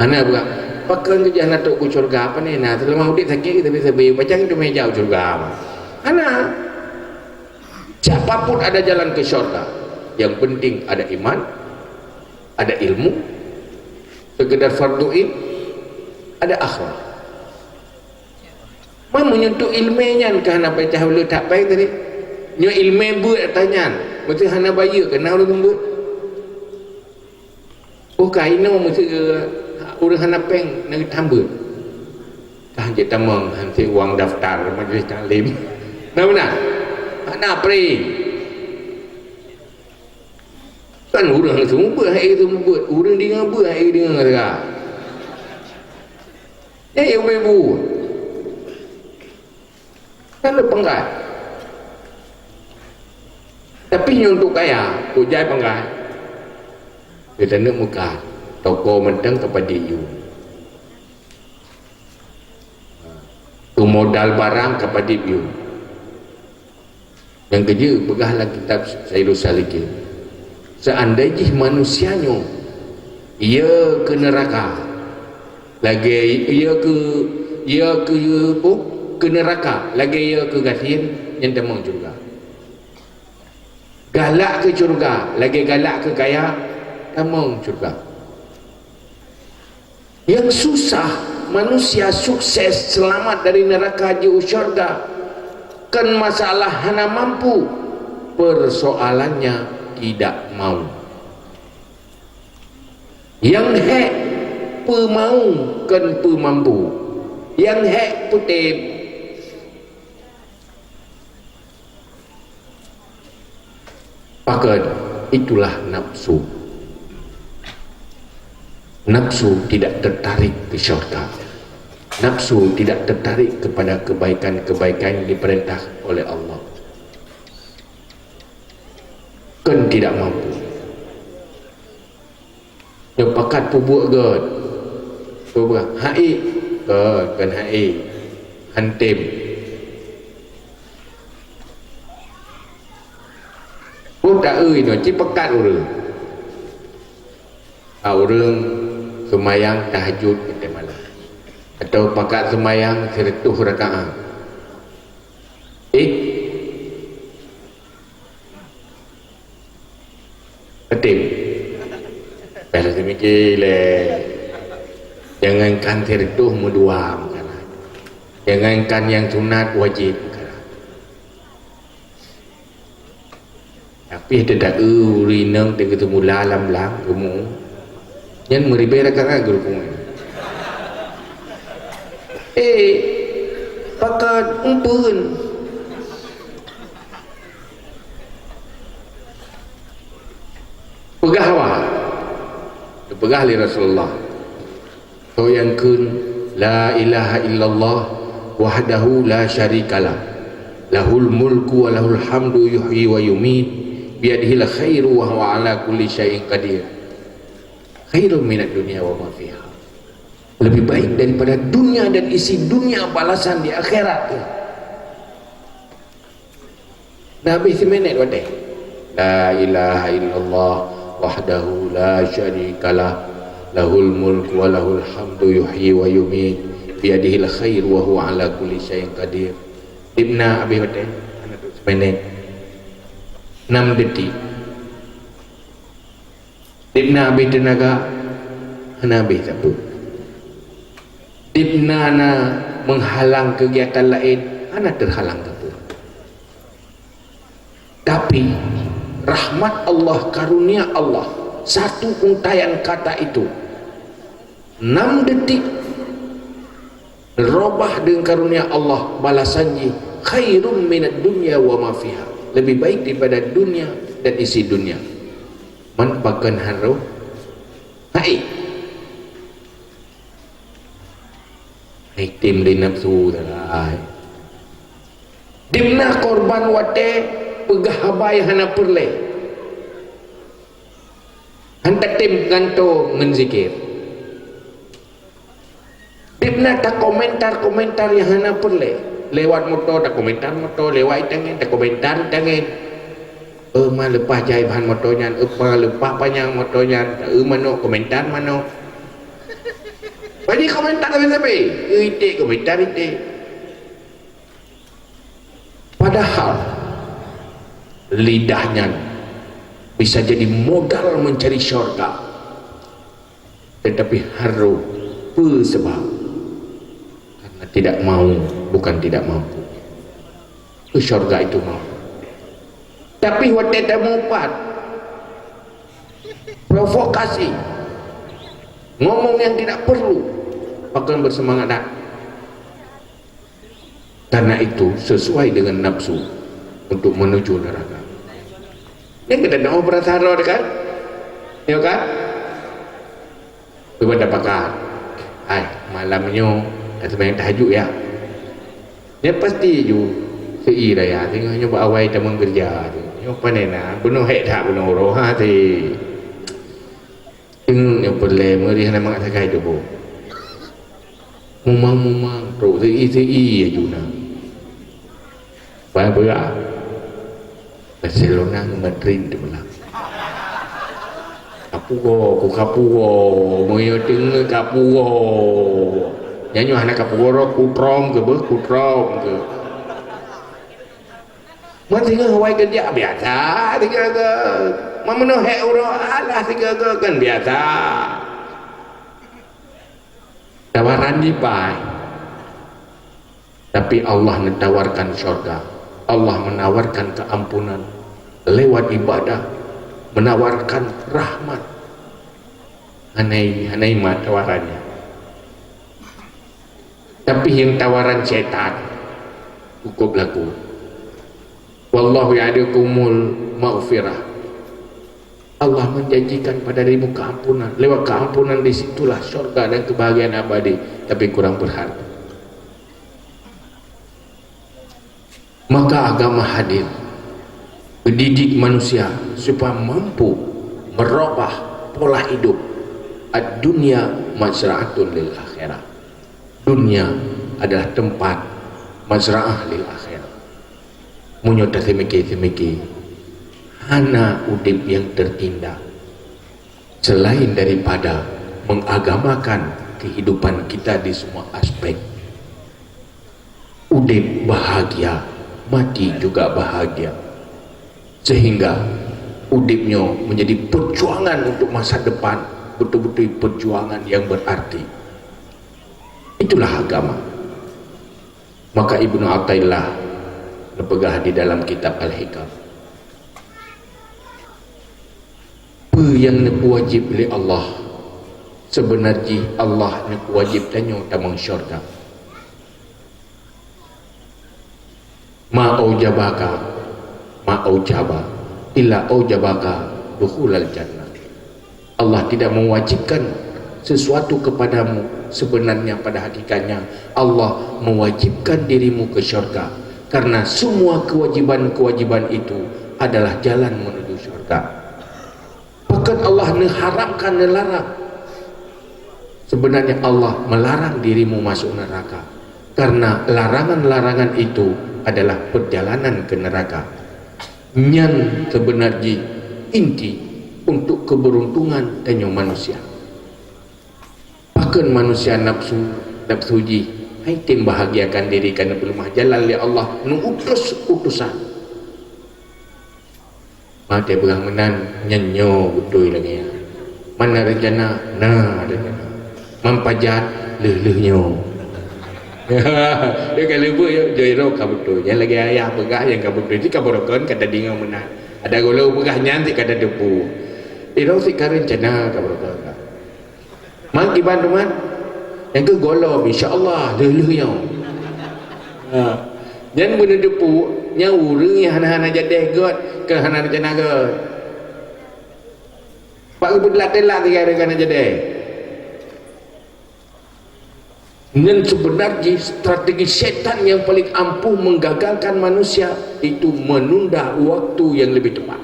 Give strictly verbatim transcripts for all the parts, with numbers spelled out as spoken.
Hana buka. Pakon keu jih hana trok keu syurga, apa ni? Nah, selama udép sakét, tapi sabe pacang teumé jak keu syurga. Hana. Siapa pun ada jalan ke syurga. Yang penting ada iman, ada ilmu, sekedar fardu ain, ada akhlak. Man meunyentuh ilmé nyan ka hana pacah uleue that pai tadi. Nyoe ilmé beuet ata nyan, meuseuh hana bayeue keu na ureueng beuet. Oh, ka inoe meuseuh ureueng hana péng na geutam beuet. Ka jeuet tamong hanse uang daftar majlis taklim. Na meunan? Hana pri. Kan ureueng langsung beuet, hai itu beuet. Ureueng deungoe beuet, hai deungoe teuka. Nyan nyang ubé bu. Kan le peunggai. Tapi nyoe untuk kaya, kujai peunggai. Kita nak muka toko mantong kepada you. Peumodal barang kepada you. Nyang keujeuet peugah lam kitab Sairus Salikin, seandai jih manusia nyoe ia keu neuraka, lagée ia keu, ia keu, oh, keu neuraka, lagée ia keu gasien, nyan tamong syeuruga. Galak keu syeuruga, lagée galak keu kaya, tamong syeuruga. Yang susah, manusia sukses selamat dari neraka jeuet u syurga, kon masalah hana mampu, persoalannya tidak mau. Yang hék peumau kon peumampu, yang hék peutem. Pakon, itulah nafsu. Nafsu tidak tertarik ke syurga. Nafsu tidak tertarik kepada kebaikan-kebaikan yang diperintah oleh Allah. Kon tidak mampu. Nyoe pakat peubuet gét. Peubuet hai gét, kon hai. Hantem. Peue ta-eu inoe, ci pakat ureuëng. A ureuëng seumayang tahajud watée malam. Atau pakat seumayang sireutôh rakaat. Eh, Betul. Kalau semikian leh, jangankan sireutôh, meudua meukanan. Jangankan nyang sunat, wajéb meukanan. Tapi teudak ureuëng inong teungoh seumula lam-lam rumoh. Nyan meuribée rakaat geurukong. Eh, pakat umpeuen. Peugah awak. Peugah lé Rasulullah. Soe nyang kheun, "La ilaha illallah wahdahu la syarikalah. Lahul mulku wa lahul hamdu yuhyi wa yumiit. Biyadihil khairu wa huwa ala kulli syai'in qadir." Khairun minad dunya wa ma fiha. Lebih baik daripada dunia dan isi dunia balasan di akhirat tu. Dah habéh siminét watée. La ilaha illallah wahdahu la syarikalah, lahul mulku wa lahul hamdu yuhyi wa yumiit, biyadihil khair wa huwa ala kulli syai'in qadir. Dibna habéh watée, hana trok siminét. Enam detik. Dibna habéh teunaga, hana habéh sapeue. Dibna na meuhalang keugiatan laén, hana teuhalang sapeue. Tapi, rahmat Allah, karunia Allah, satu untaian kata itu, enam detik, robah deungon karunia Allah, balasan jih khairum minad dunya wa ma fiha, lebih baik daripada dunia dan isi dunia. Man pakon harôh? Hai. Hai, tem lé nafsu dah. Dibna korban watée peugah haba nyang hana peureulée. Han tatem gantoe ngon zikir. Dibna takomentar-komentar nyang hana peureulée. Lewat moto takomentar moto, lewat itangen takomentar itangen. Eh, ma leupah jai ban moto nyan, eh, ma leupah panyang moto nyan, eh, manok komentar manok. Bagi komentar sabe-sabe, kritik komentar kritik. Padahal lidah nyan bisa jadi modal mencari syurga. Tetapi harôh peue sabab? Karena tidak mau, bukan tidak mampu. Ke syurga itu mau. Tapi watée tamupat, provokasi, ngomong yang tidak perlu, akan bersemangat dah. Karena itu sesuai dengan nafsu untuk menuju neraka. Nyang keunan operasi roh kan? Ya kan? Cuba dah pakat. Hai, malam nyoe ka seumayang tahajud ya. Nyoe pasti ju seu'i raya singoh nyoe bak awai tamong keureuja tu. Nyoe pane na, bunoe hék that bunoe uroe ha si. Teungoh nyoe peureulée meuri hana mangat sagai tuboh. Mumang-mumang trok seu'i-seu'i aju na. Bah beurah. Barcelona ngon Madrid teumeulak. Kapugoe, ku kapugoe, meunyoe teungoh kapugoe. Nyan nyoe hana kapugoe roh, kutrom keu beuh, kutrom keu. Meunteungoh awai geujak biasa, tiga-tiga. Meunyoe hék uroe alah tiga-tiga kan biasa. Tawaran jih pai. Tapi Allah menawarkan syurga. Allah menawarkan keampunan lewat ibadah, menawarkan rahmat. Hanai, hanai mat tawarannya. Tapi yang tawaran syaitan cukup laku. Wallahu ya'idukumul maghfirah. Allah menjanjikan pada dirimu keampunan. Lewat keampunan di situlah syurga dan kebahagiaan abadi. Tapi kurang berharga. Maka agama hadir mendidik manusia supaya mampu merubah pola hidup. Ad-dunya mazra'atun lil akhirah. Dunia adalah tempat mazra'ah lil akhirah. Meunyoe taseumiké-seumiké, hana udeb nyang teurindah selain daripada mengagamakan kehidupan kita di semua aspek. Udeb bahagia, mati juga bahagia. Sehingga udeb nyoe menjadi perjuangan untuk masa depan, betul-betul perjuangan yang berarti. Itulah agama. Maka Ibnu Athaillah neupeugah di dalam kitab Al-Hikam, peue nyang neupeuwajéb lé Allah, seubeuna jih Allah neupeuwajéb tanyoe tamong syurga. Ma aujabaka, ma aujaba, illa aujabaka dukhulal jannah. Allah tidak mewajibkan sesuatu kepadamu, sebenarnya pada hakikatnya Allah mewajibkan dirimu ke syurga, karena semua kewajiban-kewajiban itu adalah jalan menuju syurga. Pakon Allah neuharamkan, neularang? Sebenarnya Allah melarang dirimu masuk neraka, karena larangan-larangan itu adalah perjalanan ke neraka. Nyan sebenar jih inti untuk keberuntungan tanyoe manusia. Pakon manusia nafsu, nafsu jih hai tem bahagiakan diri, karena peuleumah jalan lé Allah neuutus utusan. Maté beurah meunan, nyan nyoe beutôi lagée nyan. Mana rencana? Na rencana. Mampajat lheueh-lheueh nyoe. Dia ka leubeut yo, joi roh ka beutôi. Nyan lagée ayah peugah nyang ka beutôi, cit ka beurokon ka tadingoe meunan. Ada golo peugah nyan cit ka tateupeue. Iroh cit ka rencana ka beurokon ka. Mak kiban teuma, nyang keu golom, insya Allah, lheueh-lheueh nyoe. Ha. Nyan beuneuteupeu, nyang ureuëng nyang hana-hana jadeh gét, keu hana rencana gét. Pak geupeuteulat-teulat tiga hari hana jadeh. Nyan sebenar jih strategi setan yang paling ampuh menggagalkan manusia, itu menunda waktu yang lebih tepat.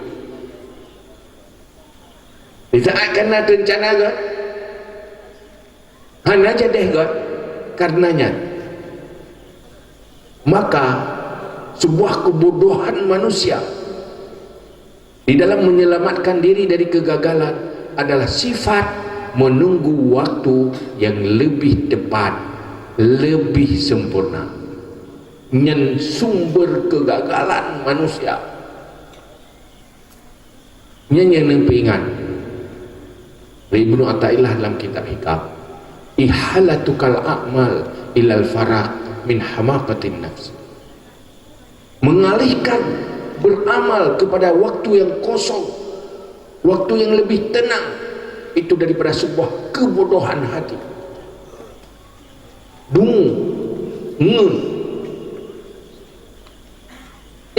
Di saat ka na teurencana gét, hana jadeh gét, kareuna nyan. Maka, sebuah kebodohan manusia di dalam menyelamatkan diri dari kegagalan adalah sifat menunggu waktu yang lebih tepat, lebih sempurna. Nyan sumber kegagalan manusia. Nyan nyang neupeuingat lé Ibnu Athaillah dalam kitab Hikam, "Ihalatukal a'mal ilal faragh min hamaqatin nafs." Mengalihkan beramal kepada waktu yang kosong, waktu yang lebih tenang, itu daripada sebuah kebodohan hati. Dungu, ngeun.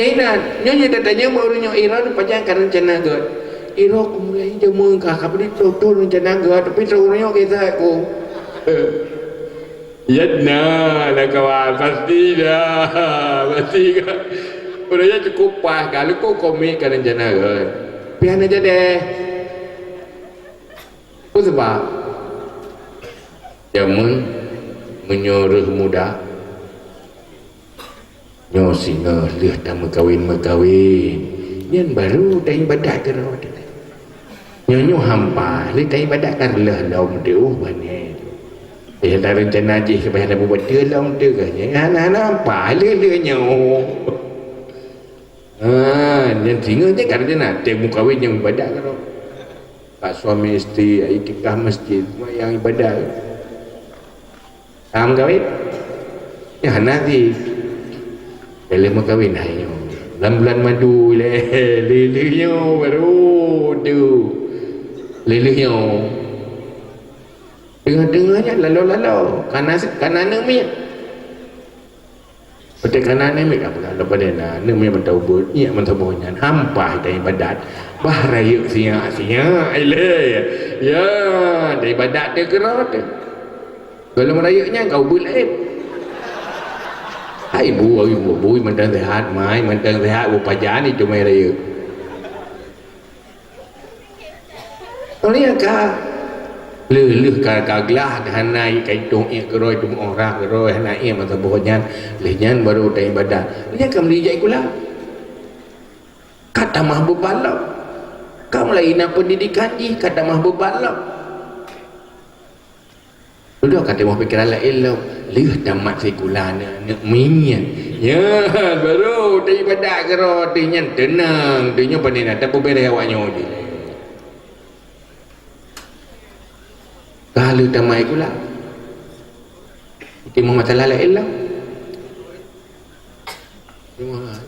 Inan, nyoe nyang tatanyong bak ureueng nyoe, "Iroe pajan ka reuncana gét?" "Iroe kumulai jameun ka, ka bri troh-troh reuncana gét, tapi troh ureueng nyoe kisah ku." Ya na, na kawan, pasti dah. Pasti ka. Ureueng nyoe cukup paih ka, leuko komik ka reuncana gét. Pih hana jadi. Peue sabab? Jameun meunyoe reuh muda, nyoe singoh lheueh tameukawen-meukawen, nyan barô taibadat keudroe teuh. Nyoe-nyoe hampa lé taibadat ka reuloh lom teuh, uh, bangai. Eh, dah reuncana jih keubiasaan buet teuh lom teuh ka nyan. Hana-hana hampa lé lheueh nyoe. Ha, nyan singoh jih ka reuncana teuh meukawen nyang ibadat keudroe. Bak suami isteri, iktikaf masjid, seumayang ibadat. Ka meukawen? Nyan hana lé. Ka lheueh meukawen hai nyoe. Lam bulan madu lé, lheueh-lheueh nyoe baru tu. Lheueh-lheueh nyoe. Teungoh-teungoh nyan lalo-lalo. Kana, kana aneuk miet. Watèe kana aneuk miet ka peugah lom padahai na aneuk miet mantong ubeut, nyak mantong boh nyan hampa taibadat. Bah rayeuk sinyak-sinyak ilèe. Ya, taibadat teuh keudroe teuh. Gohlom rayeuk nyan ka ubeut laén. Hai bu, hai bu, bu mantong seuhat, mai mantong seuhat, bu pajan itu mai rayeuk. Oleh ka lheueh-lheueh ka, ka glah hana ka itong ié keudroe, teumeu'oh rhah keudroe, hana ié masa boh nyan, lheueh nyan baru taibadat. Lheueh nyan ka meuli jak sikula. Ka tamah beuban lom. Ka mulai na pendidikan jih, ka tamah beuban lom. Dudoe ka teungoh pikeran laén lom, lheueh tamat sikula aneuk, aneuk miet. Ya, baru taibadat keudroe teuh nyan teunang, teuh nyoe pane na tapeubeuréh awak nyoe jih. Ka lheueh tamat sikula. Teungoh masalah laén lom.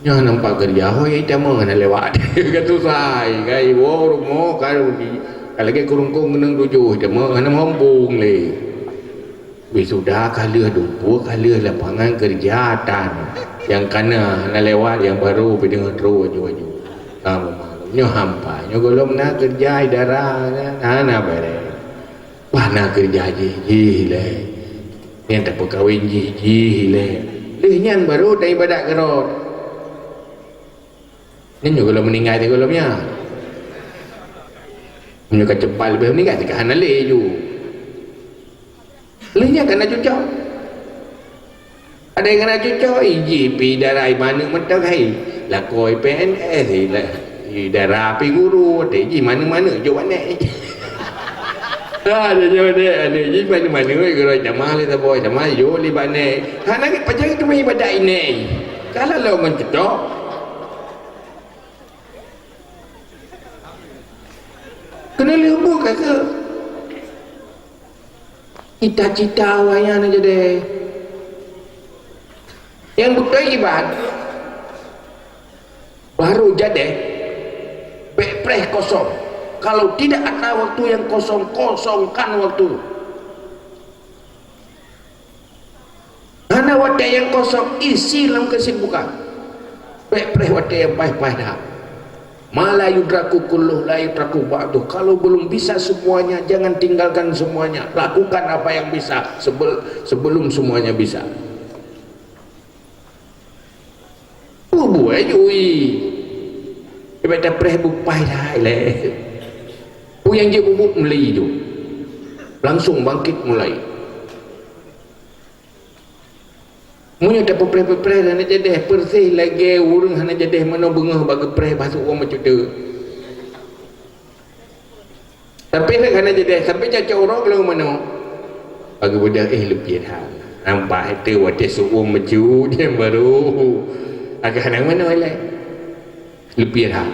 Nyoe nampak keureuja, hôi, itamong hana lewat. Ka susah, ka iwoe rumoh, ka di, ka lagèe keurungkong geunong tujoh, itamong hana mumpung lé. Wisuda ka lheueh dumpeue, ka lheueh lapangan keureuja tan. Nyang kana hana lewat, nyang barô pih deungon trok aju-aju. Ka meumaklum, nyoe hampa, nyoe gohlom na keureuja idara, hana beuréh. Bah na keureuja jih, jih ilèe. Nyang tapeukawen jih, jih ilèe. Lheueh nyan baru taibadat keudroe. Nyan nyoe gohlom meuninggai teuh gohlom nyan. Meunyoe ka cepat leubeh meuninggai teuh ka hana lé ju. Lheueh nyan ka na cucoe. Ada nyang na cucoe, iji pi idara imanök mantong hai. Lakoe P N S, i la-, idara pi guru, watèe ji manök-manök jok bak nèk. Ha, dia jok nèk, ada ji manök-manök, guru tamah lé saboh, tamah jok lé bak nèk. Hana pajan teuma ibadat i nèk. Kalau lôn ngon cucoe. Keuneuk lheueh buet ka keuh. Cita-cita awaknyan jadi. Nyang beutôi iban, baru jadi, bèk preh kosong. Kalau tidak ada waktu yang kosong, kosongkan waktu. Hana watèe nyang kosong, isi lam kesibukan. Bèk preh watèe nyang paih-paih that. Ma la yudraku kulluh, la yutraku ba'duh. Kalau belum bisa semuanya, jangan tinggalkan semuanya. Lakukan apa yang bisa sebel-, sebelum semuanya bisa. Peue buet ju i? Ibarat tapreh beupaih that ilèe. Peue nyang jeuet peubuet, meuli ju. Langsung bangkit mulai. Meunyoe tapeupreh-peupreh hana jadeh, persis lagèe ureueng hana jadeh manoe beungoh bak geupreh bak su'ueng meucuteue. Tapi lé hana jadi, sampai cacok uroe kalau mano. Bagi budak, eh, leupie that. Nampak itu watée su'um meucu dia baru. Agak hana mano ilai. Leupie that.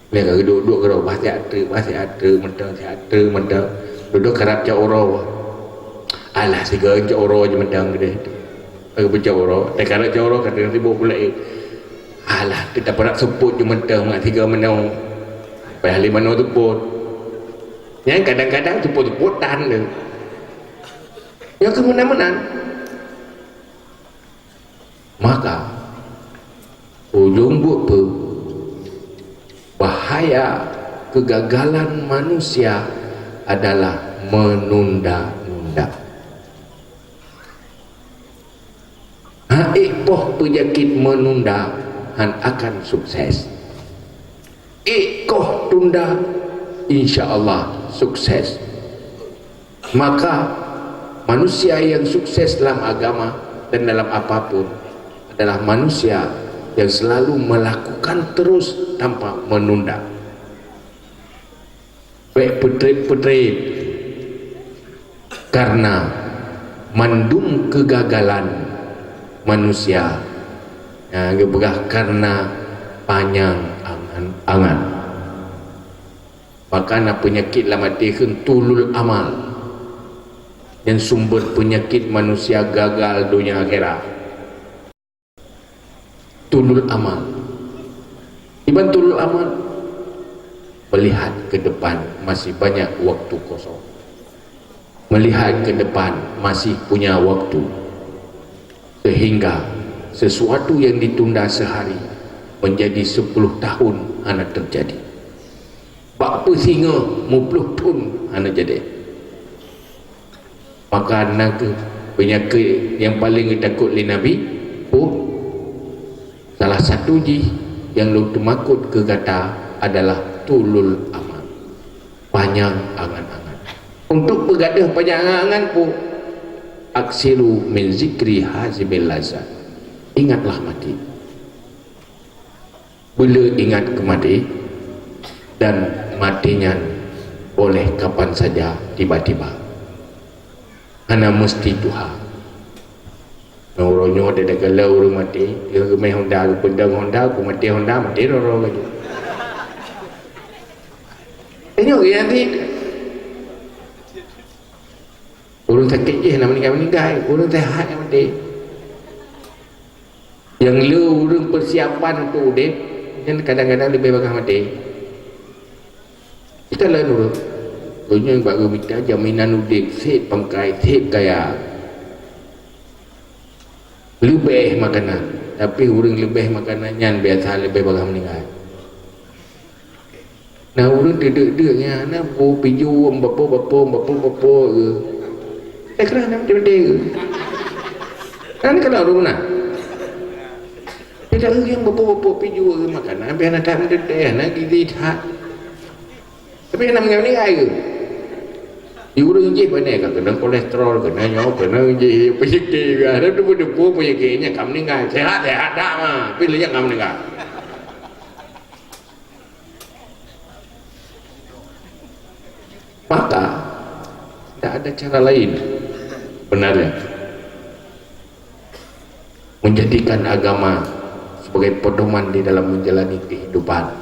Lé ka duek-duek keudroe, bah siat teuk, bah siat teuk, mantong siat teuk, mantong. Dudoe karab cok uroe. Alah, sigoe cok uroe je mantong keudeh. Ka geupeujok uroe, teuka lheueh jok uroe ka teungoh sibok pulak, eh. Alah, kita peurak seupôt ju mantong, mak tiga meunoe. Payah lima meunoe seupôt. Nyan kadang-kadang seupôt-seupôt tan le. Nyoe keuh meunan-meunan. Maka, ujong buet peue? Bahaya kegagalan manusia adalah menunda-nunda. Ha, ék poh peunyakit menunda, han akan sukses. Ék koh tunda, insya Allah sukses. Maka, manusia yang sukses dalam agama dan dalam apapun adalah manusia yang selalu melakukan terus tanpa menunda. Bék peutreb-peutreb, karena mandum keugagalan manusia, ya, geupeugah karena panyang angan-angan. Maka na peunyakét lam até kheun tulul amal. Nyan sumber peunyakét manusia gagal donya akhirat. Tulul amal. Iban tulul amal, melihat ke depan masih banyak waktu kosong. Melihat ke depan masih punya waktu. Sehingga sesuatu yang ditunda sehari menjadi sepuluh tahun hana terjadi. Bak peue singoh muploh thon hana jadi. Maka na kheueh peunyakét nyang paleng geutakot lé Nabi, peue? Salah satu jih nyang lôn teumakot keu gata adalah tulul amal, panyang angan-angan. Untuk peugadôh panyang angan-angan, peue? Aksiru min zikri hazimil lazat. Ingatlah mati. Beu le ingat keu maté, dan maté nyan boleh kapan saja tiba-tiba. Hana meusti tuha. Nyoe uroe nyoe teudeungoe ureuëng maté, geuh geumeh honda, geupeudong honda, geumaté honda, maté rot-rot laju. Tanyoe geuh nyan cit. Ureuëng sakét jih hana meuninggai-meuninggai, ureuëng seuhat nyang maté. Nyang le ureuëng peusiapan untuk udeb, nyan kadang-kadang leubeh bagah maté. Kita laén ureuëng. Ureuëng nyan bak geumita jaminan udeb, sép pangkai, sép kaya. Leubeh makanan, tapi ureuëng leubeh makanan nyan biasa leubeh bagah meuninggai. Na ureuëng teudeuk-deuk nyan, na bu pijôh, bapo-bapo, bapo-bapo, eh. Eh, keurah na meuteumé, eh. Kan kalau ureuëng na. Tidak ureuëng bapo-bapo pijôh, eh, makanan, biar na that meuteumé, na gizi that. Tapi na meuninggai, eh. Di ureuëng jih pandai ka keuneuk kolesterol, keuneuk nyoe, keuneuk jih penyakit, ada tu peudepu penyakitnya ka meuninggai. Sehat-sehat dak mah, tapi leunyak ka meuninggai. Maka, tidak ada cara lain sebenarnya menjadikan agama sebagai pedoman di dalam menjalani kehidupan.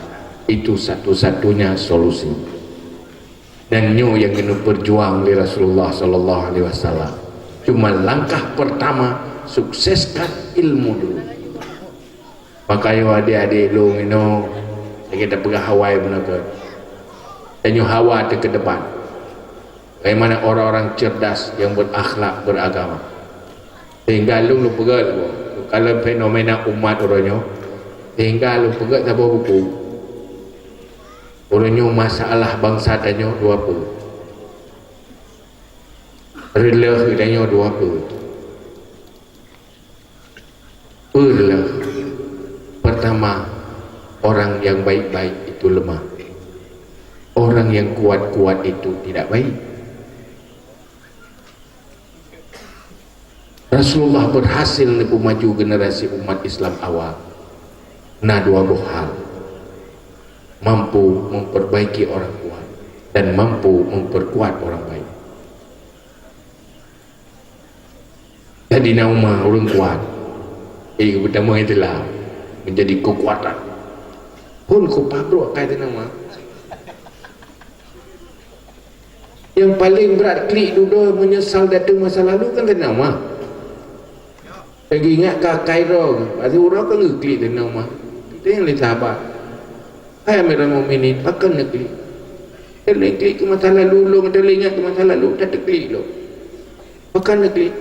Itu satu-satunya solusi. Dan nyoe yang kena berjuang oleh Rasulullah sallallahu alaihi wasallam. Cuma langkah pertama, sukseskan ilmu dulu. Maka ayuh adik-adik lôn inoe, lagée tapeugah awai bunoe keuh. Tanyoe hawa teuh keu depan. Bagaimana orang-orang cerdas yang berakhlak beragama. Sehingga lôn lôn peugét, kalau fenomena umat uroe nyoe, sehingga lôn peugét saboh buku. Uroe nyoe masalah bansa tanyoe dua peue. Reuleuh tanyoe dua peue. Peureuloh. Pertama, orang yang baik-baik itu lemah. Orang yang kuat-kuat itu tidak baik. Rasulullah berhasil neupeu maju generasi umat Islam awal. Na dua boh hal. Mampu memperbaiki orang kuat. dan mampu memperkuat orang lain. Jadi na uma ureuëng kuat, eh, geutamong Islam, menjadi kekuatan. Pun ku pabroh kai teuh na uma. Yang paling brat klik dudoe meunyoe sal datang masa lalu kan teuh na uma. Lagi ingat ka kairo, pasti uroe kan geuklik teuh na uma. Itu yang lé sahabat. Hai Amirul Mukminin, pakon neuklik? Lôn klik keu masa lalu, lôn teuingat keu masa lalu, tateuklik lôn. Pakon neuklik?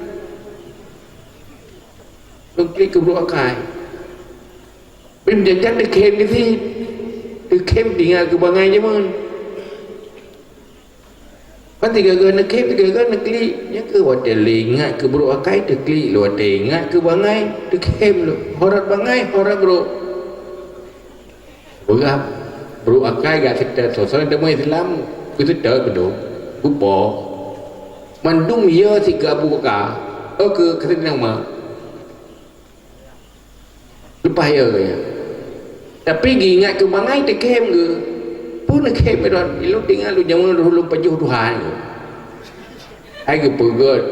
Lôn klik keu brôk akai. Bim jajan teukhém geusit. Teukhém tinggai keu bangai jameun. Kan tiga-tiga neukhem, tiga-tiga neuklik. Nyang keu watée lé ingat keu brôk akai teuklik, lé watée ingat keu bangai teukhem lom. Horot bangai, horot brôk. Peugah brôk akai gak seutôt soe-soe teuma Islam keu seutôt beudôh, geupo. Mandum ya siga buka, oh keu keuteunang ma. Leupah ya geuh nyan. Tapi geuingat keu bangai teukhem geuh. Peue neukhem droe? Ilôn tinggai lôn jameun lôn pajoh Tuhan geuh. Hai geupeugét,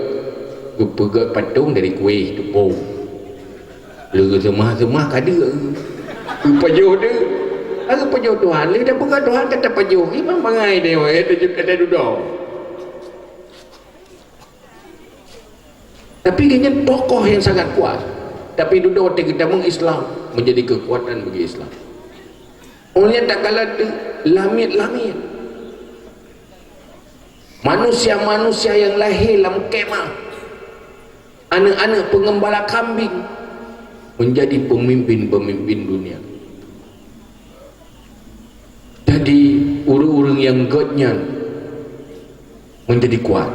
geupeugét patong dari kueh teupeue. Lé geuseumah-seumah ka deuek geuh. Geupajoh deuek. Hai geupajoh Tuhan, lé tapeugét Tuhan ka tapajoh. Iman bangai deh, wahai tajud kata dudoe. Tapi geuhnyan tokoh yang sangat kuat. Tapi dudoe watée geutamong Islam menjadi kekuatan bagi Islam. Oleh takalon teuh lamiet-lamiet. Manusia-manusia yang lahé lam kemah, aneuk-aneuk peungeumbala kambing, menjadi pemimpin-pemimpin dunia. Jadi ureuëng-ureuëng nyang gét nyan menjadi kuat.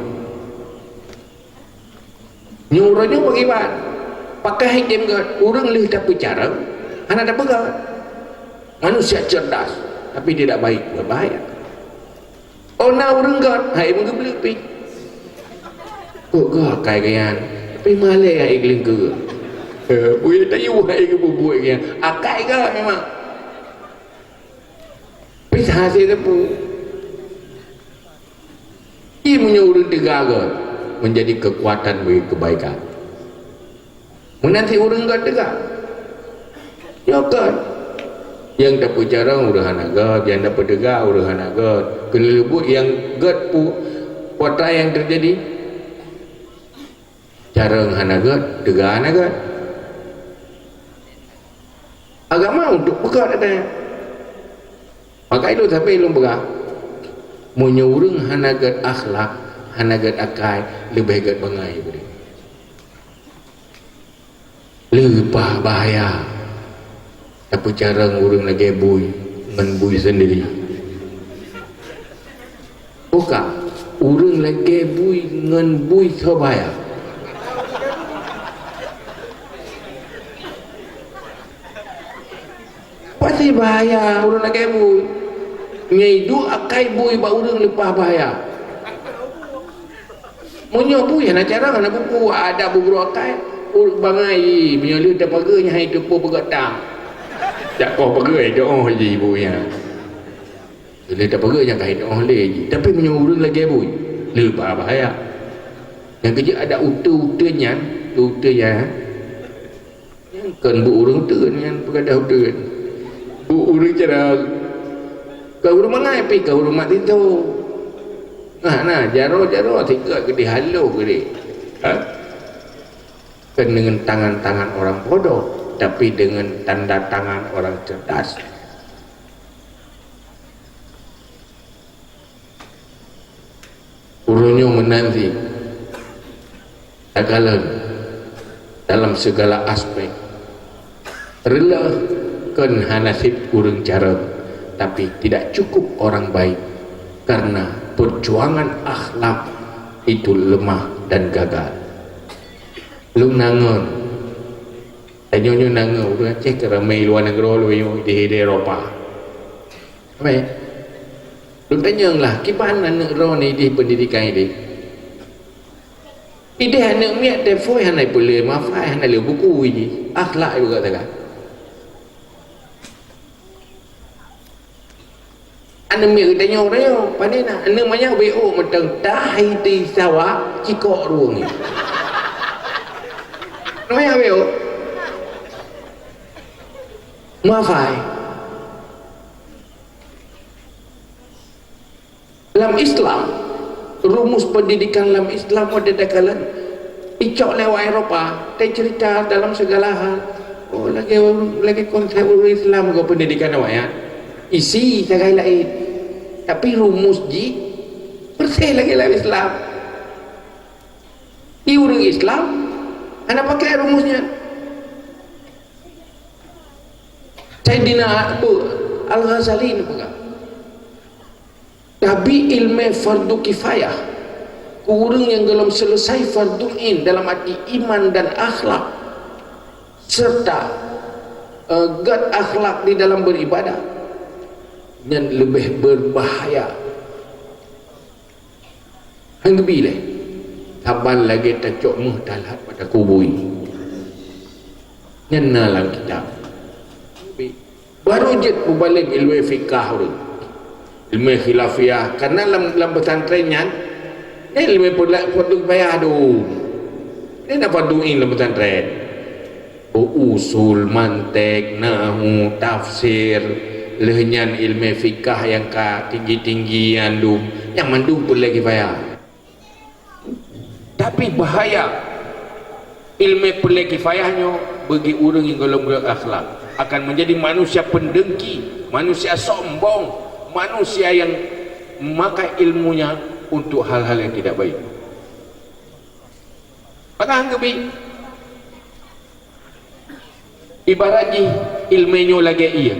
Nyoe uroe nyoe bagi ban. Pakai hai tem gét, ureuëng lheueh tapeucarông, hana tapeugét. Manusia cerdas, tapi tidak baik, berbahaya. Oh na ureuëng gét, hai meugeubleuet pih. Kok gét akai geuyan, tapi malée hai geuleungkeu. Eh, buet tayue hai geububuet geuyan. Akai gét memang. Pih hase teupeu. Ie meunyoe ureuëng teuga gét menjadi kekuatan bagi kebaikan. Meunan cit ureuëng gét teuga. Nyoe gét. Nyang tapeucarông ureuëng hana gét, nyang tapeuteuga ureuëng hana gét. Keuneulheueh buet nyang gét pu-, peue nyang teujadi? Carông hana gét, teuga hana gét. Agama untuk peugét, katanya. Maka itu sampai lôn peugah, meunyoe ureuëng hana gét akhlak, hana gét akai, leubeh gét bangai bri. Leupah bahaya. Tapeucarông ureuëng lagée bui ngon bui sendiri. Bukan, ureuëng lagée bui ngon bui sobaya. Pasti bahaya ureuëng lagée bui. Nyai duek akai bui bak ureuëng leupah bahaya. Meunyoe bui hana carông, hana buku, ada bubroe akai, ureuëng bangai, meunyoe lheueh tapageue nyan hai teupeu peugét tam. Jak koh pageue, doh ji bui nyan. Lheueh tapageue nyan ka hai doh lé ji. Tapi meunyoe ureuëng lagée bui, leubeh bahaya. Nyang keujeuet ada uteuen-uteuen nyan, uteuen nyan. Nyan kon buet ureuëng teuen nyan peukadah uteuen. Buet ureuëng carông. Ka ureuëng mangat pih ka ureuëng mat tito. Nah, nah, jaroe-jaroe sikat keudeh haloh keudeh. Ha? Kon dengan tangan-tangan orang bodoh, tapi dengan tanda tangan orang cerdas. Uroe nyoe meunan cit, takalon dalam segala aspek. Reuloh kon hana cit ureuëng carông, tapi tidak cukup orang baik, karena perjuangan akhlak itu lemah dan gagal. Lôn na ngon, tanyoe nyoe na ngon ureuëng Aceh ka ramé luwa nanggroe lôn nyoe di, di Eropa. Ramé. Lôn tanyong lah, kiban aneuëk droeneuh ideh pendidikan ideh? Ideh aneuëk miet teupeu hana ipeuleueh mafai, hana lé buku jih. Akhlak ibu kata kan. Aneuk miet geutanyoe rayo, pane na? Aneuk manyak W O mantong tahi di sawah cikok ruweueng. Aneuk manyak W O. Mafai. Lam Islam, rumus pendidikan lam Islam ada dakalan icok lewat Eropa, teucerita dalam segala hal. Oh, lagi lagi konsep ureuëng Islam ke pendidikan awaknyan. Isi sagai lain. Tapi rumus ji persis lagi lam Islam. Di ureuëng Islam hana pakai rumus nyan. Saidina Abu Al-Ghazali neupeugah, tabi ilmu fardu kifayah, keu ureuëng nyang golom selesai fardu ain dalam arti iman dan akhlak, serta eh, gét akhlak di dalam beribadah, nyan leubeh berbahaya. Hana geubi lé, saban lagée tacok méuh talat bak takubui. Nyan na lam kitab. Baru jeuet mubalek ilmu fikah ureuëng. Ilmu khilafiyah, karena lam, lam pesantren nyan, ilmu pula fardu kifayah dum. Ini na fardu ain lam pesantren. Usul, mantek, nahu, tafsir, lheueh nyan ilmu fikah nyang ka tinggi-tinggi nyan dum, nyang mandum peureulée kifayah. Tapi bahaya ilmu peureulée kifayah nyoe bagi ureuëng nyang golom gét akhlak, akan menjadi manusia pendengki, manusia sombong, manusia yang memakai ilmunya untuk hal-hal yang tidak baik. Pakon geubi? Ibarat jih ilmu nyoe lagée ié.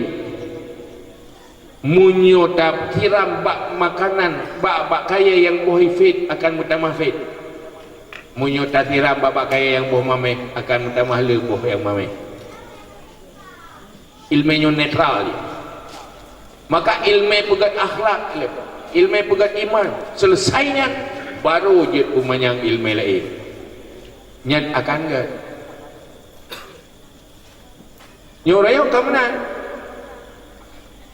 Meunyoe tasiram bak makanan, bak, bak kayée nyang boh fit akan meutamah fit. Meunyoe tasiram bak, bak kayée nyang boh maméh akan meutamah le boh nyang maméh. Ilmu nyoe netral jih. Maka ilmu peugét akhlak, ilmu peugét iman, selesai nyan baru jeuet peumanyang ilmu laén. Nyan akan gét. Nyoe rayeuk ka meunan.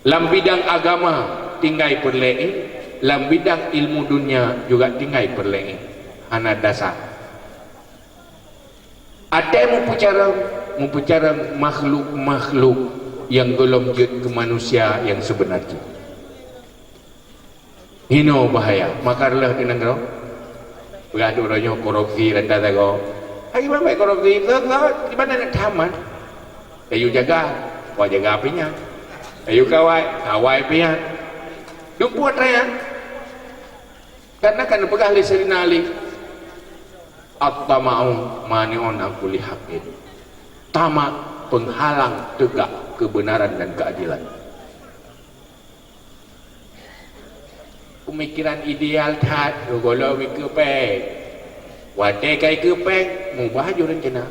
Lam bidang agama tinggai peureulée, lam bidang ilmu dunia juga tinggai peureulée. Hana dasar. Até mupeucarông, mupeucarông makhluk-makhluk nyang golom jeuet keu manusia nyang seubeuna jih. Hinoe bahaya, maka reuloh di nanggroe. Peugah tu uroe nyoe korupsi rata sagoe. Hai, kiban bèk korupsi, sot-sot, kiban na tamat. Kayue jaga, kawai jaga pih nyan. Kayue kawai, kawai pih nyan. Dumpue atra nyan. Karena kan peugah lé Saidina Ali, "At-tama'u mani'un an kulli haqqin." Tamak penghalang tegak kebenaran dan keadilan. Pemikiran ideal that, geulo mikeue péng. Watèe ka ikeue péng, mubah ju reuncana.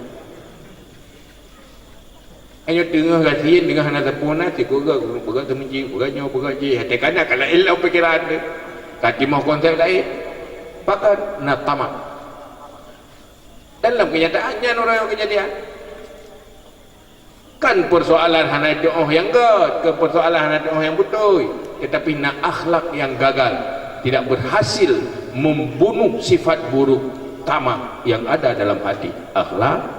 Ayo teungoh gasien, teungoh hana sapeue na, sikureueng peugah keumici, peugah nyoe, peugah jih. Watèe kana ka laén lam pikiran teuh. Ka timoh konsep laén. Pakon na tamak. Dan lam kenyataan nyan uroe nyoe keujadian. Kan persoalan hana tuoh nyang gèt, kan persoalan hana tuoh nyang beutôi, tetapi na akhlak yang gagal, tidak berhasil membunuh sifat buruk tamak yang ada dalam hati. Akhlak.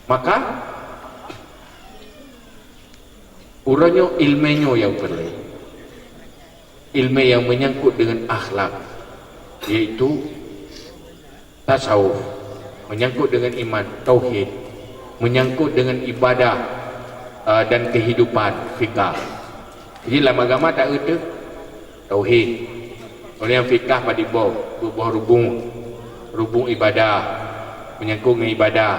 Maka, uroe nyoe ileumèe nyoe nyang peureulèe. Ileumèe nyang menyangkut dengan akhlak, yaitu tasawuf, menyangkut dengan iman, tauhid, menyangkut dengan ibadah, eh, dan kehidupan, fikah. Jadi, lam agama tak ada tauhid. Oleh nyang fikah padit boh, dua boh rubung. Rubung ibadah, menyangkut dengan ibadah.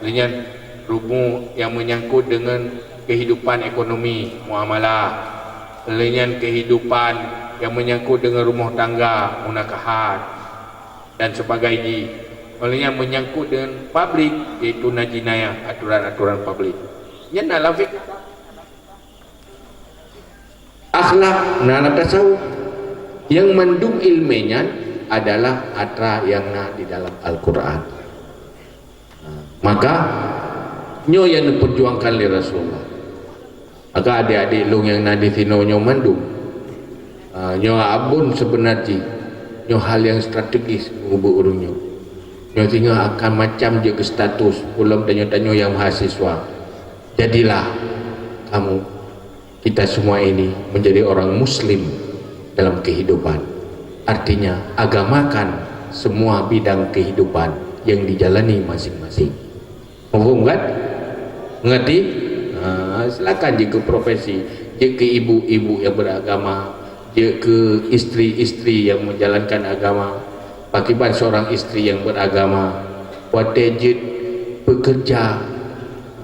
Lheuh nyan rubung nyang menyangkut dengan kehidupan ekonomi, muamalah. Lheuh nyan kehidupan nyang menyangkut dengan rumoh tangga, munakahat, dan sebagai jih. Lheuh nyan menyangkut dengan publik, yaitu na jinayah, aturan-aturan publik. Nyan dalam fikah. Akhlak na lam tasawuf. Nyang mandum ileumèe nyan adalah atra nyang na di dalam Al-Quran. Maka, Nyoe nyang neupeurjuangkan lé Rasulullah. Maka adik-adik lôn nyang na di sinoe nyoe mandum, ah, nyoe abon seubeuna jih, nyoe hal nyang strategis keu ureuëng nyoe. Nyoe singoh akan macam jeuet keu status ulôn tanyoe-tanyoe nyang mahasiswa. Jadilah kamu, kita semua ini menjadi orang muslim dalam kehidupan. Artinya, agamakan semua bidang kehidupan yang dijalani masing-masing. Mafhum kan? Mengerti? Ha, silakan jeuet keu profesi, jeuet keu ibu-ibu yang beragama, jeuet keu isteri-isteri yang menjalankan agama. Pakriban seorang isteri yang beragama, watée jeuet pekerja,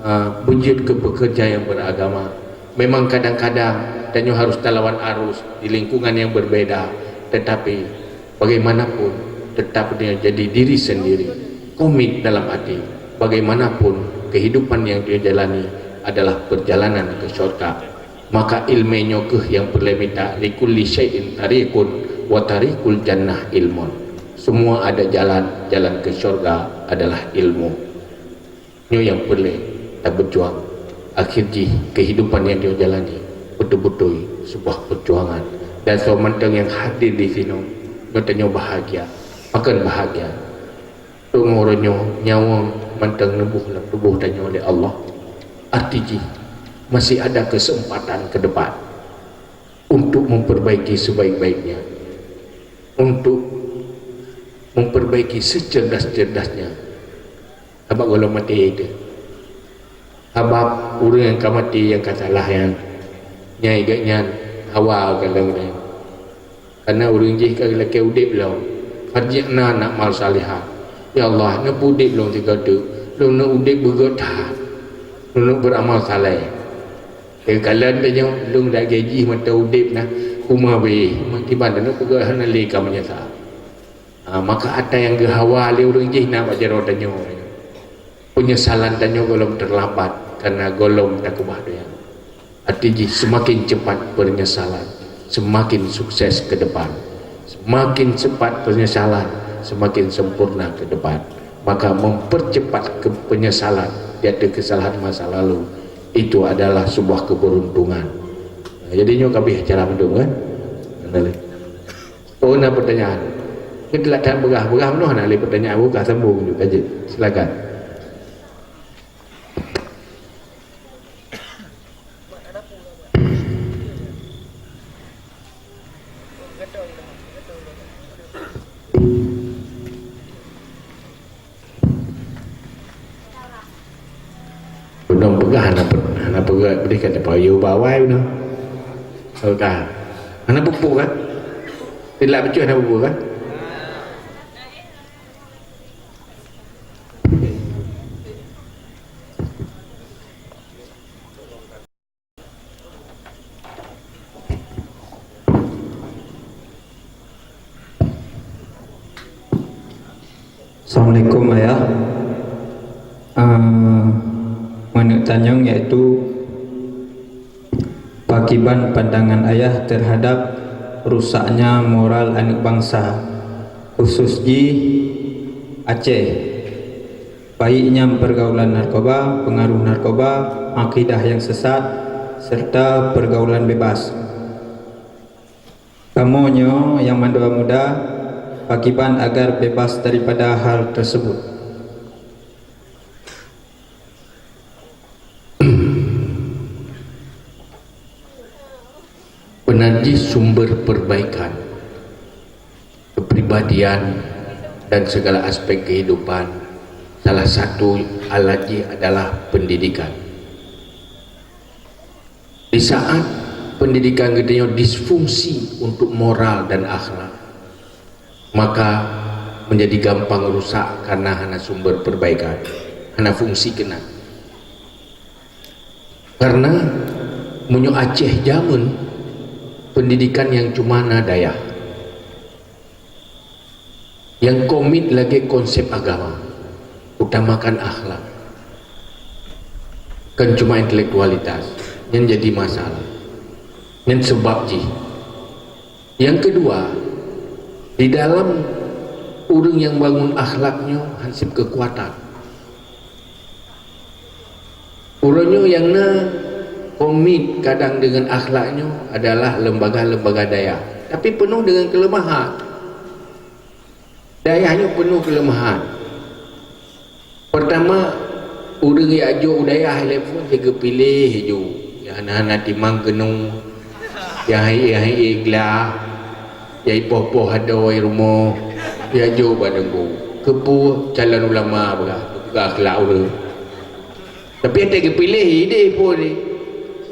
ha, beujeuet keu pekerja yang beragama. Memang kadang-kadang tanyoe harus talawan arus di lingkungan yang berbeda, tetapi bagaimanapun, tetap dia jadi diri sendiri. Komit dalam hati, bagaimanapun, kehidupan yang dia jalani adalah perjalanan ke syurga. Maka ilmu nyoe keuh nyang peureulée mita, "Likulli syai'in tariqun wa tariqul jannah ilmun." Semua ada jalan, jalan ke syurga adalah ilmu. Nyoe nyang peureulée tabeujuang. Akhé jih, kehidupan nyang tanyoe jalani beutôi-beutôi sebuah peujuangan. Dan soe mantong nyang hadir di sinoe, nyoe tanyoe bahagia. Pakon bahagia? Teungoh uroe nyoe nyawöng mantong neuboh lam tuboh tanyoe lé Allah. Arti jih, masih ada kesempatan ke depan untuk memperbaiki sebaik-baiknya, untuk memperbaiki secerdas-cerdasnya. Sabab gohlom maté teuh. Sabab ureuëng nyang ka maté nyang ka salah nyan, nyang gét nyan hawa ka lom nyan. Karena ureuëng jih ka lakée udeb lom, "Farji'na na'mal salihan." "Ya Allah, neupeuudeb lôn sigoe teuk, lôn neuk udeb beugét that, lôn neuk beuramal saleh." Teukalon tanyoe, lôn lagée jih mantong udeb na, uma beh, meukiban lôn peugah hana lé ka meunyeusal. Ha, maka atra nyang geuhawa lé ureuëng jih na bak jaroe tanyoe. Peunyesalan tanyoe gohlom teurlambat karena gohlom takeubah donya. Arti jih, seumaken cepat peunyesalan, seumaken sukses ke depan. Seumaken cepat peunyesalan, seumaken sempurna ke depan. Maka mempercepat ke peunyesalan di ateueh kesalahan masa lalu, itu adalah sebuah keberuntungan. Jadi nyoe ka abéh acara mandum kan? Oh, na pertanyaan? Kita tak berah-berah penuh nak lé pertanyaan, buka sambung juga je. Silakan. Undang peugah hana pe-, hana peugah beri kata payu bawai beuna. Peugah. Hana pupuk kan? Tidak betul hana pupuk kan? Assalamualaikum, Ayah. Eh, manök tanyong yaitu, pakiban pandangan Ayah terhadap rusaknya moral aneuk bangsa, khusus jih Aceh? Baik nyan pergaulan narkoba, pengaruh narkoba, akidah yang sesat, serta pergaulan bebas. Kamoe nyoe nyang mandua muda, pakiban agar bebas daripada hal tersebut? Beunajih sumber perbaikan kepribadian dan segala aspek kehidupan, salah satu alat jih adalah pendidikan. Di saat pendidikan geutanyoe disfungsi untuk moral dan akhlak, maka menjadi gampang rusak karena hana sumber perbaikan, hana fungsi keunan. Karena meunyoe Aceh jameun, pendidikan nyang cuma na dayah. Nyang komit lagée konsep agama, utamakan akhlak. Kon cuma intelektualitas, nyan jadi masalah. Nyan sebab jih. Nyang keudua, di dalam ureuëng nyang bangun akhlak nyoe hansip keukuatan. Uroe nyoe nyang na komit kadang deungon akhlak nyoe adalah lembaga-lembaga dayah, tapi penuh deungon keuleumahan. Dayah nyoe penuh keuleumahan. Peurtama, ureuëng jak jok u dayah ilée phon, jeuet geupiléh ju, nyang hana-hana timang keunoe, nyang hai-hai glah, nyang ipoh-poh adoe rumoh, jak jok bak teungku. Keupeue? Calon ulama peugah, peugah akhlak ureuëng. Tapi watée geupiléh idéh phon,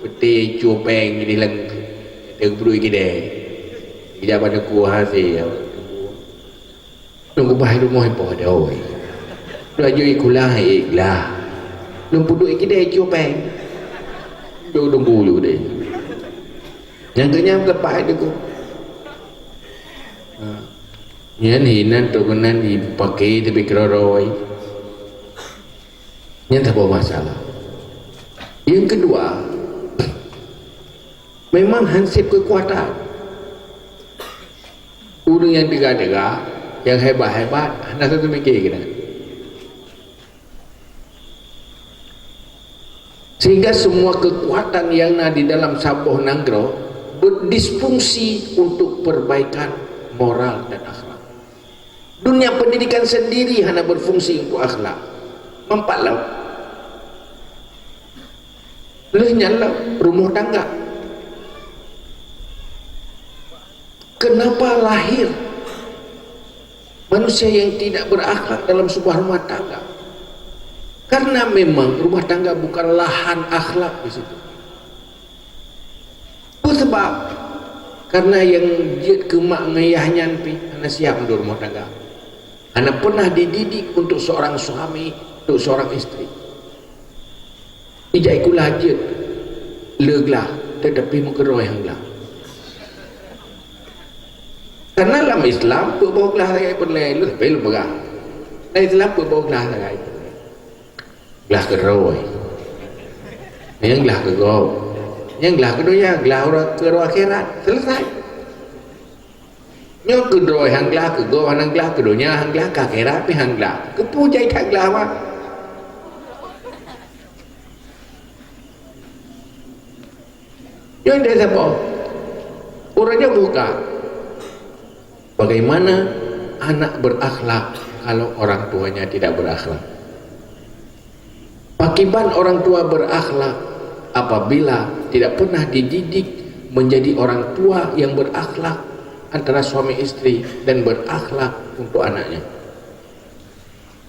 peuté cupeng idéh lengkeueng, watée geupeuduek kidée. Ijak bak teungku hase. Lôn keubah rumoh ipoh doi. Lôn jok ikula, iklah. Lôn peuduek kidée cupeng. Jok dunggu ju deh. Nyang keu nyan leupah deungon. Ha. Nyan hinan trok keunan jipake tapi keuroi. Nyan saboh masalah. Yang kedua, memang hansip keukuatan. Ureuëng nyang teuga-teuga, nyang hebat-hebat, hana teumiké keunan. Sehingga semua kekuatan yang na di dalam saboh nanggroe berdisfungsi untuk perbaikan moral dan akhlak. Dunia pendidikan sendiri hana berfungsi untuk akhlak. Mampat lom. Lheueh nyan lom rumoh tangga. Kenapa lahir manusia yang tidak berakhlak dalam sebuah rumah tangga? Karena memang rumah tangga bukan lahan akhlak di situ. Peue sabab? Karena nyang jeuet keu mak ngon yah nyan pih hana siap untuk rumah tangga. Hana pernah dididik untuk seorang suami, untuk seorang isteri. Ijak ikula jeuet le glah, tetapi meukeuroi han glah. Karena lam Islam, peuet boh glah sagai peureulée, lheueh pih lôn peugah. Lam Islam peuet boh glah sagai peureulée. Glah keuroi. Nyang glah keu gob. Nyang glah keu donya, glah uroe, keu uroe akhirat. Selesai. Nyoe keu droe han glah, keu gob han glah, keu donya han glah, keu akhirat pih han glah. Keupeue jai that glah, Mak? Nyoe dari saboh. Uroe nyoe buka. Bagaimana anak berakhlak kalau orang tuanya tidak berakhlak? Pakiban orang tua berakhlak apabila tidak pernah dididik menjadi orang tua yang berakhlak antara suami istri dan berakhlak untuk anaknya.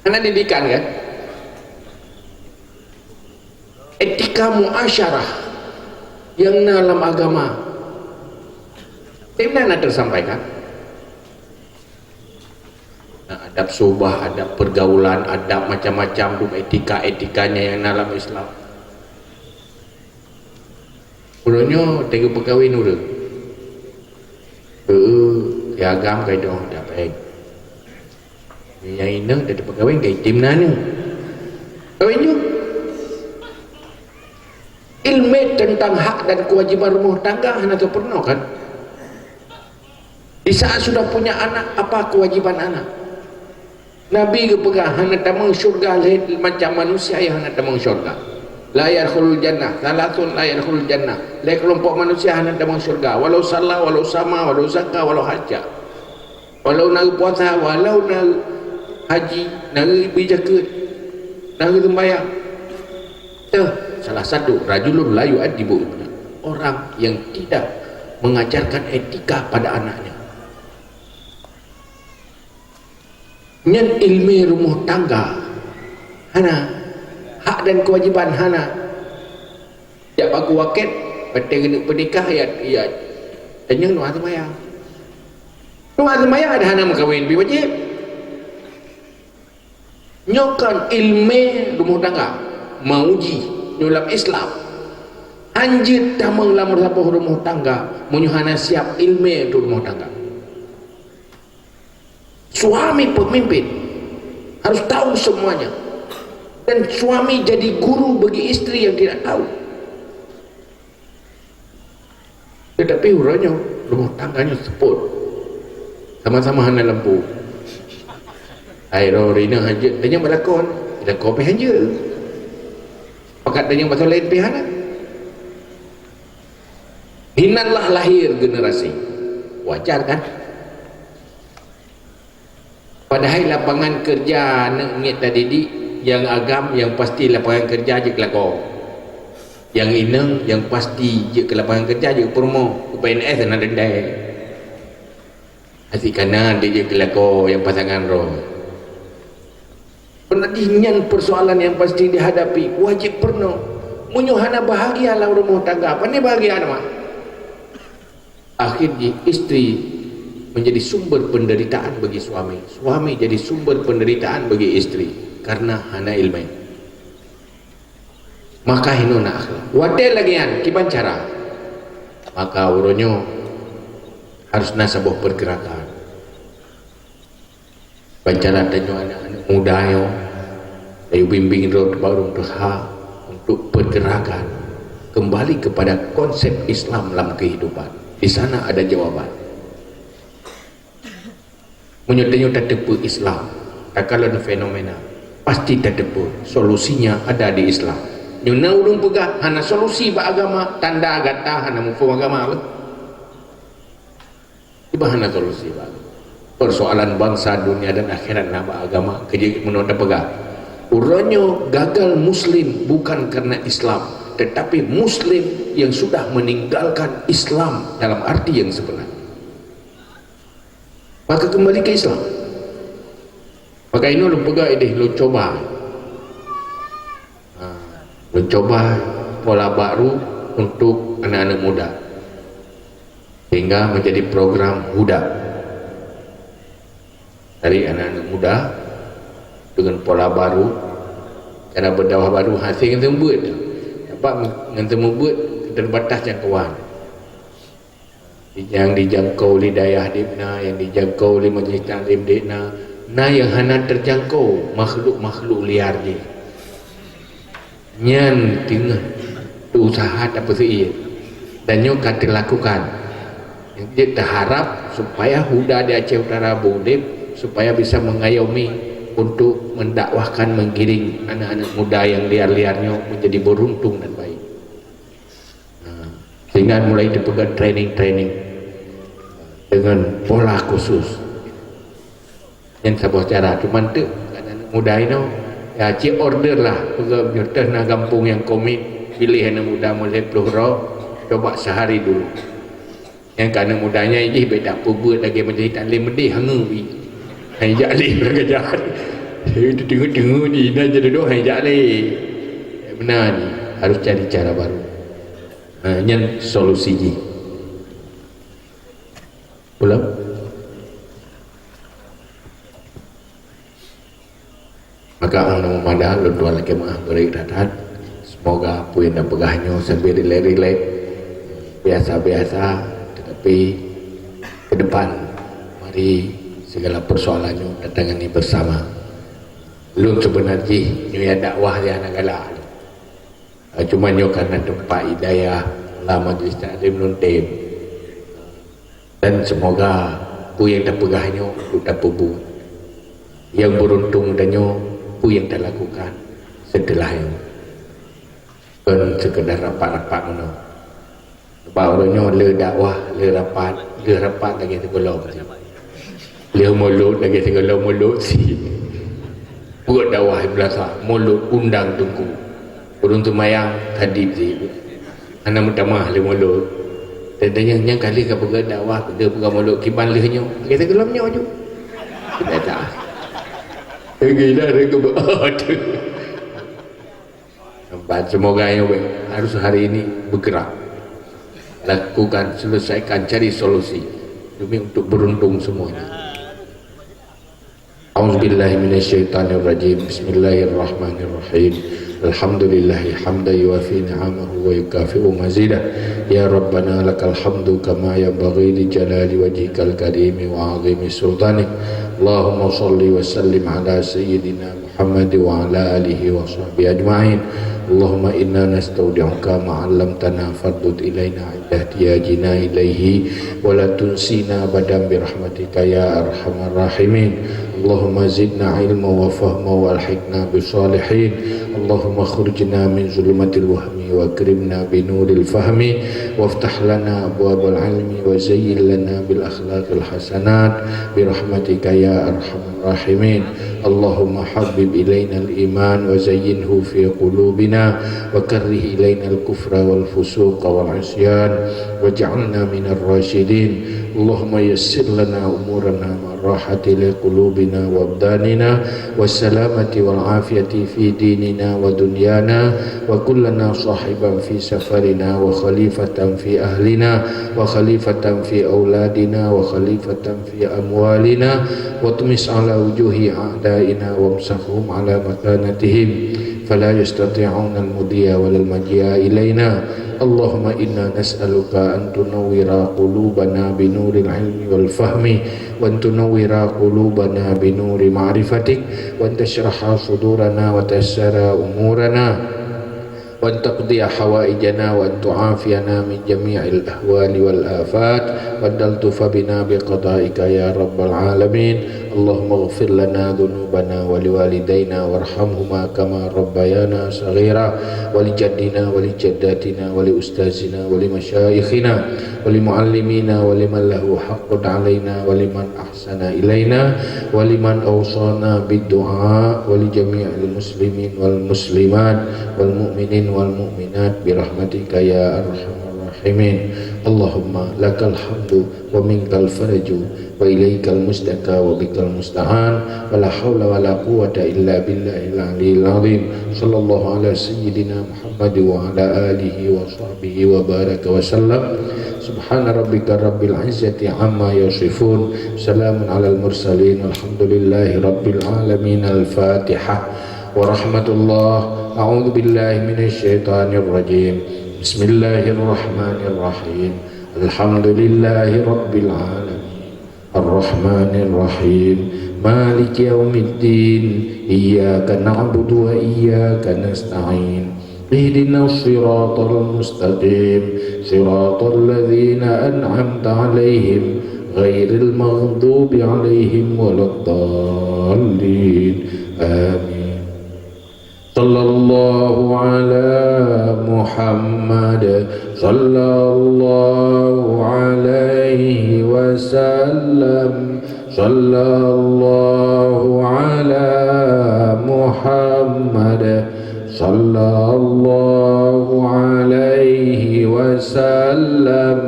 Karena didikan kan? Etika muasyarah yang na lam agama. Di mana tersampaikan? Nah, adab sohbah, adab pergaulan, adab macam-macam tu etika-etikanya yang na lam Islam. Uroe nyoe teuka peukawén ureuëng. Heeh, keu agam kai doh dapet. Nyang inong teuka peukawén kai tim nanu. Kawén nyoe. Ilmu tentang hak dan kewajiban rumah tangga hana teupeureunoe kan? Di saat sudah punya anak, apa kewajiban anak? Nabi geupeugah hana tamong syurga lhée macam manusia nyang hana tamong syurga. La yadkhulul jannah, salatun la yadkhulul jannah. Lhée keulompok manusia hana tamong syurga. Walau salla, walau sama, walau zaka, walau haja. Walau na puasa, walau na haji, na bi jakeuet, na seumbahyang. Teuh, salah satu rajulun la yu'addibu ibna, orang yang tidak mengajarkan etika pada anaknya. Nyan ilmu rumah tangga hana, hak dan kewajiban hana. Jak baku wakét, watée geuneuk peunikah, ya, ya, tanyong nuha seumayang. Nuha seumayang ada hana meukawen pi wajib. Nyoe kan ilmu rumah tangga, mauji nyoe lam Islam. Hanjeuet tamong lam saboh rumah tangga meunyoe hana siap ilmu untuk rumah tangga. Suami pemimpin harus tahu semuanya. Dan suami jadi guru bagi istri yang tidak tahu. Tetapi uroe nyoe, rumah tangga nyoe seupôt. Sama-sama hana lampu. Hai roh rina hanjeuet, tanyong balakon. Balakon pih hanjeuet. Kat tanyoe pasal laén pih hana. Hinanlah lahir generasi. Wajar kan? Padahai lapangan kerja aneuk miet tadidik, nyang agam, nyang pasti lapangan kerja jeuet keu lakoe. Nyang inong, nyang pasti jeuet keu lapangan kerja, jeuet keu peurumoh, keu P N S na dendai. Asyik kana jeuet keu lakoe nyang pasangan roh. Peureulée nyan persoalan yang pasti dihadapi, wajib peurunoe. Meunyoe hana bahagia lam rumoh tangga, pane bahagia teuma? Akhir jih istri menjadi sumber penderitaan bagi suami, suami jadi sumber penderitaan bagi istri karena hana ilmu. Maka hinoe na akhlak. Watée lagée nyan, kiban cara? Maka uroe nyoe harus na saboh pergerakan. Bancara tanyoe aneuk-aneuk muda nyoe, ayo bimbéng droe bak ureuëng tuha untuk pergerakan kembali kepada konsep Islam dalam kehidupan. Di sana ada jawaban. Meunyoe tanyoe tateupeue Islam, takalon fenomena, pasti tateupeue solusinya ada di Islam. Nyoe na ureuëng peugah hana solusi bak agama, tanda gata hana muphom agama. Iban hana solusi bak. Persoalan bangsa, dunia dan akhirat na bak agama. Keujeuet meunoe tapeugah, uroe nyoe gagal muslim bukan karena Islam, tetapi muslim yang sudah meninggalkan Islam dalam arti yang sebenar. Maka kembali ke Islam. Maka inoe lôn peugah ideh lôn cuba. Ha, lôn cuba pola baru untuk anak-anak muda. Sehingga menjadi program Huda. Dari anak-anak muda dengan pola baru, cara berdakwah baru, hase ngon seumeubeuet. Sebab ngon seumeubeuet terbatas jangkauan. Nyang dijangkau lé dayah deb na, nyang dijangkau lé majlis taklim deb na, na nyang hana terjangkau makhluk-makhluk liar jih. Nyan teungoh teuusaha tapeuseuiet, dan nyoe ka teulakukan. Jeuet teuharab supaya Huda di Aceh Utara beudeb, supaya bisa mengayomi untuk mendakwahkan, menggiring anak-anak muda yang liar-liar nyoe menjadi beruntung dan baik. Nah, sehingga mulai dipeugah training-training dengan pola khusus. Nyan saboh cara, cuman teuk aneuk muda inoe, ya, cit order lah, peugah meunyoe na gampông nyang komit, pilih aneuk muda mulai ploh droe, coba sehari dulu. Nyang ka aneuk muda nyan jih bèk tapeubuet lagèe majlis taklim meudeh hangeue. Hai jak lé lagèe jahat. Itu tengok-tengok ni, na jadi doh hai jak lé. Beuna ni, harus cari cara baru. Ha, nyan solusi jih. Pulang. Maka 'oh noe meumada lôn tuan lakèe meu'ah beureukat that. Semoga peue nyang tapeugah nyoe sambil rilek-rilek, biasa-biasa, tetapi ke depan mari segala persoalan nyoe tatangani bersama. Lôn seubeuna jih nyoe ya dakwah ya hana galak. Ah, cuma nyoe ka na teumpat hidayah lam majlis taklim lôn tem. Dan semoga peue nyang tapeugah nyoe untuk tapeubuet. Nyang beuruntung tanyoe peue nyang talakukan seuteulah nyoe. Kon seukeudar rapat-rapat meunoe. Bak uroe nyoe le dakwah, le rapat, le rapat lagèe sigohlom. Le mulod lagèe sigohlom mulod si. Buet dakwah di beulasa, mulod undang teungku. Ureueng seumayang hadit si. Hana meutamah le mulod. Dan nyang, nyang kali ka peugah dakwah, le peugah mulod kiban lheueh nyoe. Lagèe sigohlom nyoe ju. Tidak tak. Lagi dah ada ke. Aduh. Hebat. Semoga yang baik harus hari ini bergerak. Lakukan, selesaikan, cari solusi demi untuk beruntung semuanya. A'udzubillahi minasyaitonirrajim. Bismillahirrahmanirrahim. Alhamdulillahi hamdan yuwafi ni'amahu wa yukafi'u mazidah. Ya Rabbana lakal hamdu kama yanbaghi li jalali wajhikal karimi wa 'azimi sultanik. Allahumma shalli wa sallim ala sayyidina Muhammad wa ala alihi wa sahbihi ajma'in. Allahumma inna nastaudi'uka ma 'allamtana fardud ilaina 'inda ihtiyajina ilaihi wa la tunsina abadan bi rahmatika ya arhamar rahimin. اللهم زدنا علما وفهما وألحقنا بالصالحين. اللهم أخرجنا من ظلمات الوهم وأكرمنا بنور الفهم وافتح لنا أبواب العلم وزين لنا بالأخلاق الحسنات برحمتك يا أرحم الراحمين. اللهم حبب إلينا الإيمان وزينه في قلوبنا وكره إلينا الكفر والفسوق والعصيان واجعلنا من الراشدين. اللهم يسر لنا أمورنا مع الراحة لقلوبنا وأبداننا والسلامة والعافية في ديننا ودنيانا وكن لنا صاحبا في سفرنا وخليفة في أهلنا وخليفة في أولادنا وخليفة في أموالنا واطمس على وجوه أعدائنا وامسخهم على مكانتهم فلا يستطيعون المضي ولا المجيء إلينا. اللهم إنا نسألك أن تنور قلوبنا بنور العلم والفهم وأن تنور قلوبنا بنور معرفتك وأن تشرح صدورنا وتيسر أمورنا وأن تقضي حوائجنا وأن تعافينا من جميع الأهوال والآفات وأن تلطف بنا بقضائك يا رب العالمين. اللهم اغفر لنا ذنوبنا ولوالدينا وارحمهما كما ربيانا صغيرا ولجدنا ولجداتنا ولأستاذنا ولمشايخنا ولمعلمينا ولمن له حق علينا ولمن أحسن إلينا ولمن أوصانا بالدعاء ولجميع المسلمين والمسلمات والمؤمنين والمؤمنات برحمتك يا أرحم الراحمين. اللهم لك الحمد ومنك الفرج وإليك المشتكى وبك المستعان ولا حول ولا قوة إلا بالله العلي العظيم. صلى الله على سيدنا محمد وعلى آله وصحبه وبارك وسلم. سبحان ربك رب العزة عما يصفون. سلام على المرسلين. الحمد لله رب العالمين. الفاتحة. ورحمة الله. أعوذ بالله من الشيطان الرجيم. بسم الله الرحمن الرحيم. الحمد لله رب العالمين. الرحمن الرحيم. مالك يوم الدين. إياك نعبد وإياك نستعين. اهدنا الصراط المستقيم. صراط الذين أنعمت عليهم غير المغضوب عليهم ولا الضالين. آمين. صلى الله على محمد. صلى الله عليه وسلم. صلى الله على محمد. صلى الله عليه وسلم.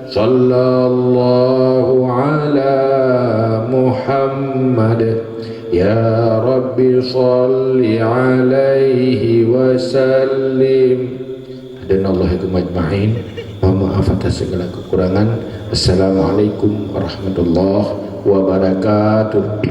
صلى الله على محمد. يا رب صل عليه وسلم. Hadanallahu wa iyyakum ajma'in. Mohon maaf atas segala kekurangan. Assalamualaikum warahmatullahi wabarakatuh.